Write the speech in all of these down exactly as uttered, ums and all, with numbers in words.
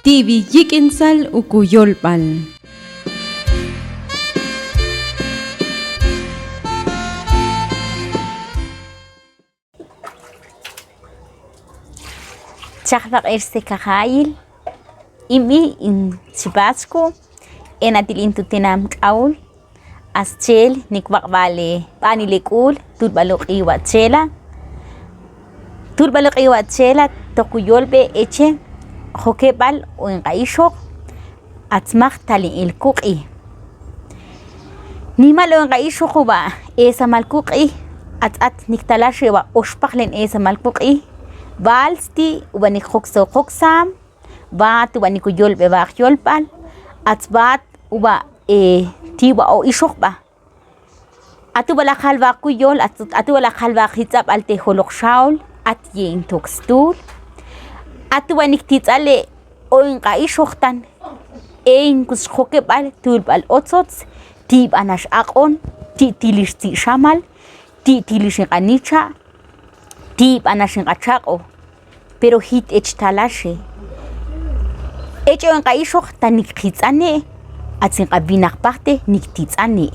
Ti'wi yik'in sal uku yolb'al. Chajlaq ex se kajayil, inb'i in Chipasku, enatil in tu tinam K'aul, a scheel nik waq'b'al b'anil hek'ul, tuulb'al hoq'iiw a cheela. Tuulb'al hoq'iiw a cheela, toq ku yolb'e eche jokeb'al o in q'aixoq, a tzmaj tal in el kuq'i. Nimal o in q'aixoq ub'a eesamal kuq'i, a tz'at nik talaxe ub'a oxpaqlen eesamal kuq'i, b'al sti' ub'a nik jokso joksaam, b'at ub'a nik ku yolb'e b'aj yolb'al, a tzb'at ub'a, e, ti' ub'a o ixoq b'a. A tu' b'a la jalwaq kuyol, a tu', a tu' b'a la jalwaq jitz'ab'al te joloq Xaul, a ti' ye in tok stuul. A tu' b'a nik titz'ale o in q'aixoq tan, e in kus jokeb'al tuulb'al otsots, ti' b'anax aq'on, ti' tilix tzi' xamal, ti' tilix in q'anicha', ti' b'anax in q'achaq'o. Pero jit ech talaxe. Ech o in q'aixoq ta nik jitz'ane, a tzin q'ab'inaq pajte nik titz'ane.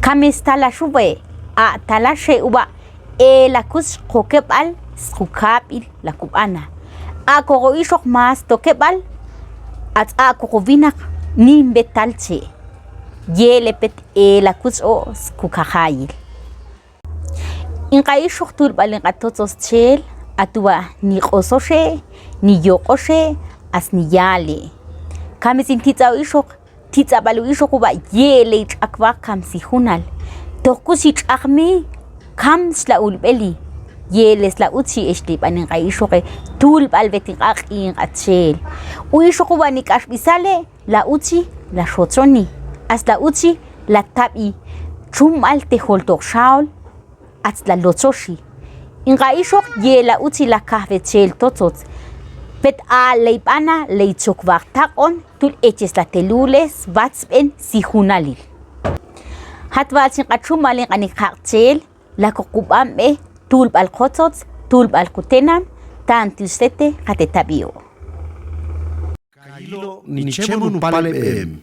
Kam es talax ub'e, a' talaxe ub'a, e la kus jokeb'al sku kab'il la kub'ana. A koq o ixoq mas tokeb'al, a tz'a koq o winaq nim b'et tal che. Yele pet e la kus o sku kajayil. In q'aixoq tuulb'al in q'atotsol scheel, a tu' b'a ni q'osoxe, ni yoq'oxe, a sni yale. Kam es in titz'a o ixoq, titz'ab'al o ixoq ub'a yele ch'akb'aq kam si junal. Toq kus chi ch'aqmi, kam sla ulb'eli. Yele sla utzi ex tib'an in q'aixoqe, tuulb'al b'et in q'aq'i in q'atxeel. O ixoq ub'a ni k'ax b'isale, la utzi la xotsoni, a sla utzi la tab'i chumb'al te joltoq Xaul, a sla lotsoxi. In q'aixoq ye la utzi la kajwe cheel totsots. Pet a ley b'ana, ley chokb'aq taq'on, tul eches la telules, watsb'en si junalil. Jat wal chin q'achumb'al in q'anik jaq' cheel, la koq kub'an b'e tuulb'al qotsots, tuulb'al qutenam, tanto ix tete jate tab'i o. Kayilo' nichemon upaleb'em.